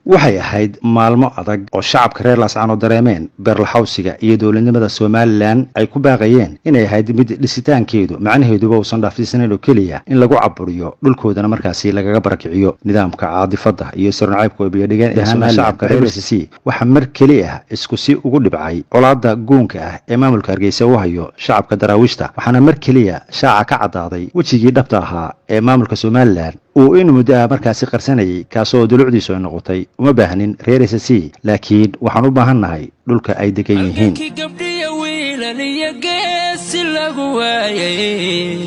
Waxay ahayd maalmo adag oo shacabka reer Laascaanood dareemeen beerlaxawsiga iyo dowladnimada Somaliland ay ku baaqayeen inay ahayd mid dhisitaankeedu macnaheeduba uusan dhaafsiisanayn oo keliya in lagu caburiyo, dhulkoodana markaasi lagaga barakiciyo. Nidaamka caadifadda iyo sirnacaybku ay biyodhigeen shacabka reer SSC waxaa mar keli ah isku si ugu dhibcay colaadda guunka ah ee maamulka Hargeysa u hayo shacabka Daraawiishta, waxaana mar keliya shaaca ka caddaaday wejigii dhabta ahaa ee maamulka Somaliland uu in muddo ah markaasi qarsanayay, kaasoo dulucdiisu ay noqotay: "Uma baahnin reer SSC, laakiin waxaan u baahannahay dhulka ay degan yihiin." Halgankii gabdhiya wiilal iyo geesi lagu waayay,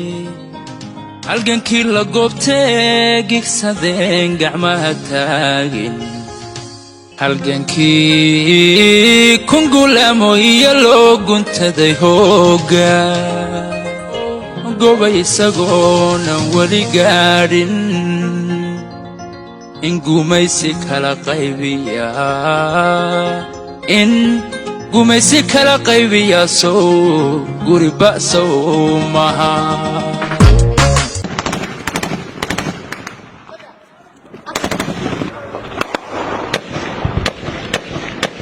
halgankii la goobtee gigsadeen gacmaha taagin, halgankii kungulamo iyo loo guntaday hoogga gobay, isagoonan weli gaadhin in gumaysi kala qaybiya, in gumaysi kala qaybiya, sow guri ba'sow maha.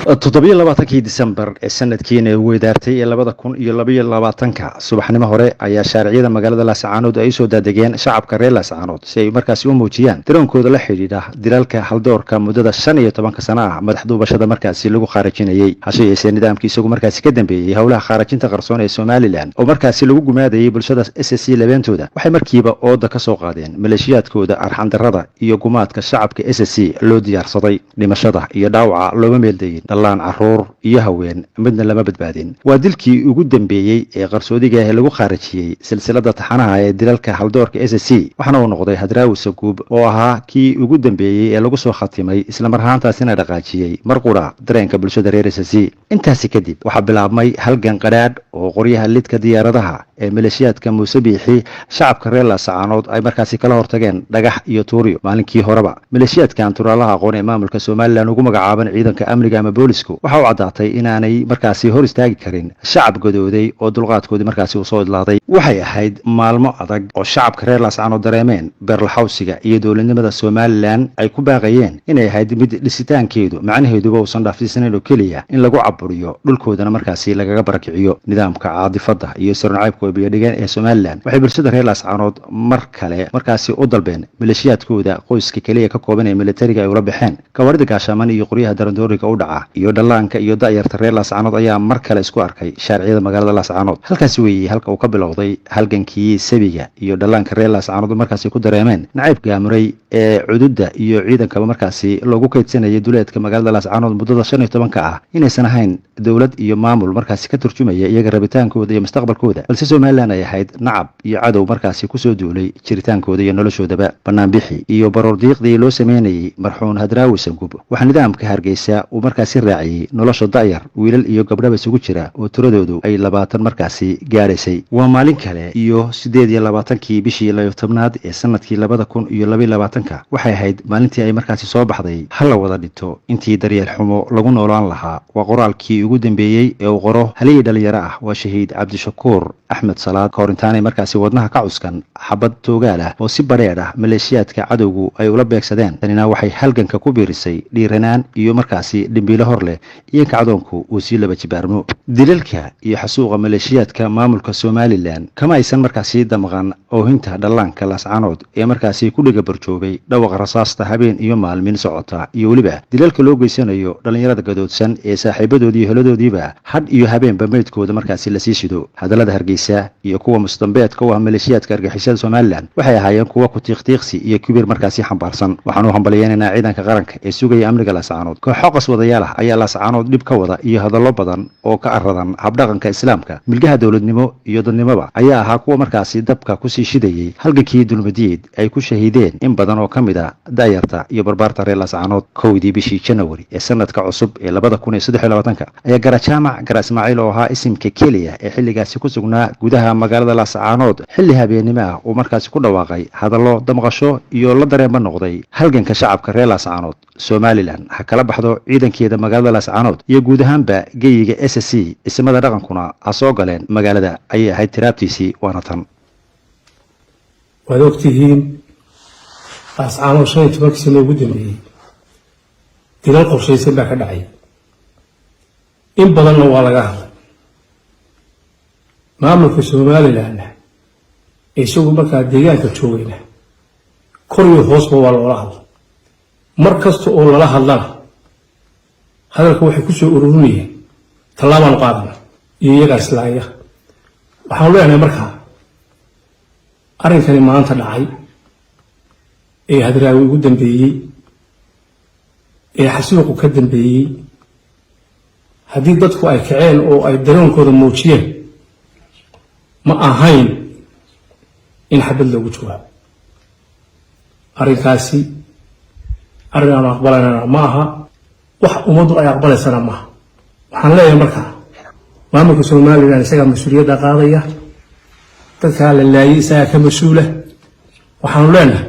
27-kii Disembar ee sanadkiina weydaartay ee 2022-ka, subaxnimo hore ayaa shaariciyada magaalada Laascaanood ay usoo daadegeen shacabka reer Laascaanood si ay markaasi u muujiyaan dareenkooda la xidhiidha dilalka haldoorka muddada 15-ka sano ah madaxduubashada markaasi lagu khaarajinayey. Hase yeeshee, nidaamkii isagu markaasi ka dambeeyey howlaha khaarajinta qarsoon ee Somaliland oo markaasi lagu gumaadayay bulshada SSC labeentooda, waxay markiiba ooda ka soo qaadeen maleeshiyaadkooda arxandarrada iyo gumaadka shacabka SSC loo diyaarsaday. Dhimashada iyo dhaawaca looma meeldayin, dhallaan, caruur iyo haween midna lama badbaadin. Waa dilkii ugu dambeeyey ee qarsoodiga ee lagu khaarajiyey silsilada taxanaha ee dilalka haldoorka SSC, waxaana uu noqday Hadraawi Saguub oo ahaa kii ugu dambeeyey ee lagu soo khatimay, islamar ahaantaasina dhaqaajiyey mar qura dareenka bulshada reer SSC. Intaasi kadib waxaa bilaabmay halgan qadhaadh oo qoryaha lidka diyaaradaha ee maleeshiyaadka Muuse Biixi shacabka reer Laascaanood ay markaasi kala hortageen dhagax iyo tuuryo. Maalinkii horeba maleeshiyaadkan turaalaha aqoon ee maamulka Somaliland ugu magacaaban ciidanka amniga ama boolisku waxa u caddaatay inaanay markaasi hor istaagi karin shacab gadooday oo dulqaadkoodii markaasi uu soo idlaaday. Waxay ahayd maalmo adag oo shacabka reer Laascaanood dareemeen beerlaxawsiga iyo dowladnimada Somaliland ay ku baaqayeen inay ahayd mid dhisitaankeedu macnaheeduba uusan dhaafsiisanayn oo keliya in lagu caburiyo, dhulkoodana markaasi lagaga barakiciyo. Nidaamka caadifadda iyo sirnacaybku ay biyodhigeen ee Somaliland waxay bulshada reer Laascaanood mar kale markaasi u dalbeen maleeshiyaadkooda qoyska keliya ka kooban ee militariga ay ula baxeen gawaarida gaashaaman iyo qoryaha darandooriga u dhaca iyo dhallaanka iyo da'yarta reer Laascaanood ayaa mar kale isku arkay shaariciyada magaalada Laascaanood. Halkaasi weeyey halka uu ka bilowday halgankii sabiga iyo dhallaanka reer Laascaanood markaasi ku dareemeen nacayb gaamuray ee cududda iyo ciidankaba markaasi loogu kaydsanayay duleedka magaalada Laascaanood muddada 15-ka ah inaysan ahayn dowlad iyo maamul markaasi ka turjumaya iyaga rabitaankooda iyo mustaqbalkooda, balse Somaliland ay ahayd nacab iyo cadow markaasi kusoo duulay jiritaankooda iyo noloshoodaba. Banaanbixi iyo baroordiiqdii loo sameynayey marxuun Hadraawi Sangub waxaa nidaamka Hargeysa uu markaasi raaciyey nolosha da'yar wiilal iyo gabdhaba isugu jira oo tiradoodu ay 20 markaasi gaadhaysay. Waa maalin kale iyo 28-kii bishii 12aad ee sanadkii 2022-ka. Waxay ahayd maalintii ay markaasi soo baxday "Ha la wada dhinto intii daryeel xumo lagu noolaan lahaa". Waa qoraalkii ugu dambeeyey ee uu qoro haliyii dhalinyaro ah, waa shahiid Cabdishakuur Axmed Salaad, kahor intaanay markaasi wadnaha ka cuskan xabad toogaal ah oo si badheedh ah maleeshiyaadka cadowgu ay ula beegsadeen. Tanina waxay halganka ku biirisay dhiiranaan iyo markaasi dhimbiilo hor leh iyo kacdoonku uu sii laba jibaarmo. Dilalka iyo xasuuqa maleeshiyaadka maamulka Somaliland kama aysan markaasi damqan oohinta dhallaanka Laascaanood ee markaasi ku dhiga barjoobay dhawaqa rasaasta habeen iyo maalmin socota iyo weliba dilalka loo geysanayo dhallinyarada gadoodsan ee saaxiibadoodii iyo heladoodiiba hadh iyo habeenba meydkooda markaasi lasii shido. Hadallada Hargeysa iyo kuwa mustambeedka u ah maleeshiyaadka argixisada Somaliland waxay ahaayeen kuwa ku tiiqtiiqsi iyo kibir markaasi xambaarsan. Waxaan u hambalyeynaynaa ciidanka qaranka ee sugaya amniga Laascaanood. Kooxo qaswadayaal ah ayaa Laascaanood dhib ka wada iyo hadallo badan oo ka aradan habdhaqanka Islaamka, milgaha dowladnimo iyo dadnimoba ayaa ahaa kuwa markaasi dabka kusii shidayey halgankii Dulmadiid ay ku shahiideen in badan oo ka mid a da'yarta iyo barbaarta reer Laascaanood. 1-dii bishii Janawari ee sanadka cusub ee 2023-ka ayaa Garajaamac Gara Ismaaciil oo ahaa isimka keliya ee xilligaasi ku sugnaa gudaha magaalada Laascaanood, xilli habeennimo ah uu markaasi ku dhawaaqay hadallo damqasho iyo la dareenba noqday halganka shacabka reer Laascaanood: "Somaliland ha kala baxdo ciidankeeda magaalada Laascaanood iyo guud ahaanba geyiga SSC, isimada dhaqankuna ha soo galeen magaalada," ayay ahayd tiraabtiisii, waana tan. Waad ogtihiin, Laascaanood 15-kii sano ugu dambeeyey Dilal qorshaysan baa ka dhacay, in badanna waa laga hadlay. Maamulka Somalilandna, isagu markaa deegaanka joogayna, kor iyo hoosba waa loola hadlay. Mar kasta oo lala hadlana, hadalka waxay ku soo ururinayeen tallaabaanu qaadana iyo iyagaa islaaya. Waxaanu leenahay markaa, arrinkani maanta dhacay ee Hadraawi ugu dambeeyey, ee xasuuqu ka dambeeyey, haddii dadku ay kaceen oo ay dareenkooda muujiyeen, ma ahayn in xabad loogu jawaabo. Arrinkaasi arrin aanu aqbalanana ma aha, wax ummaddu ay aqbalaysana maaha. Waxaan leeyahay markaa, maamulka Somaliland isagaa mas-uuliyadda qaadaya. Dadkaa la laayay isagaa ka mas-uula. Waxaanu leenahay,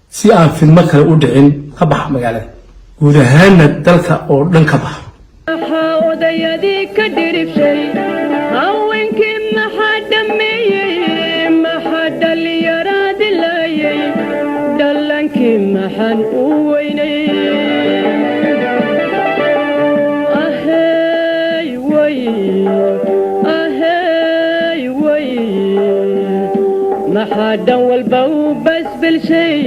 si aan fidmo kale u dhicin, ka baxa magaalada, guud ahaanna dalka oo dhan ka baxa. Maxaa odayadii ka dhiribshay? Haweenkii maxaa dhammeeyey? Maxaa dhallinyaraadi laayay? Dhallankii maxaan u weynay? Ahey way, ahey way, maxaa dhan walba u basbelshay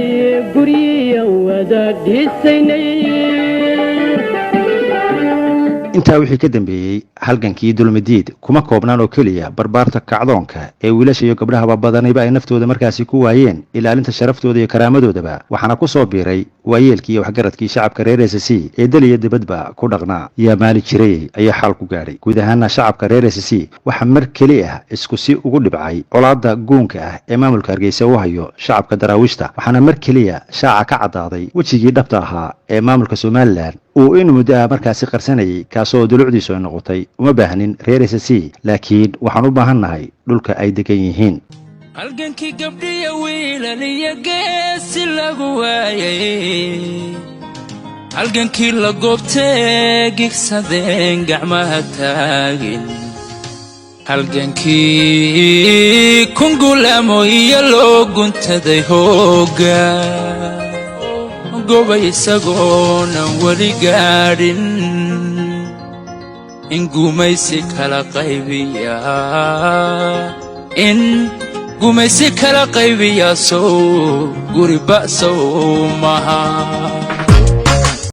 guryiyan wada dhisaynay? Intaa wixii ka dambeeyey, halgankii Dulmidiid kuma koobnaan oo keliya barbaarta kacdoonka ee wiilasha iyo gabdhahaba badaniba ay naftooda markaasi ku waayeen ilaalinta sharaftooda iyo karaamadoodaba. Waxaana ku soo biiray waayeelkii iyo waxgaradkii shacabka reer SSC ee dal iyo dibadba ku dhaqnaa. Yaa maali jiray ayaa xaal ku gaadhay. Guud ahaana shacabka reer SSC waxaa mar keli ah isku si ugu dhibcay colaadda guunka ah ee maamulka Hargeysa u hayo shacabka Daraawiishta. Waxaana mar keliya shaaca ka caddaaday wejigii dhabta ahaa ee maamulka Somaliland uu in muddo ah markaasi qarsanayay, kaasoo dulucdiisu ay noqotay: uma baahnin reer SSC, laakiin waxaan u baahannahay dhulka ay degan yihiin. Halgankii gabdhiya wiilal iyo geesi lagu waayay, halgankii la goobtee gigsadeen gacmaha taagin, halgankii kungulaamo iyo loo guntaday hoogga gobay, isagoonan weli gaadhin in gumaysi kala qaybiya, in gumaysi kala qaybiya, sow guri ba'sow maha.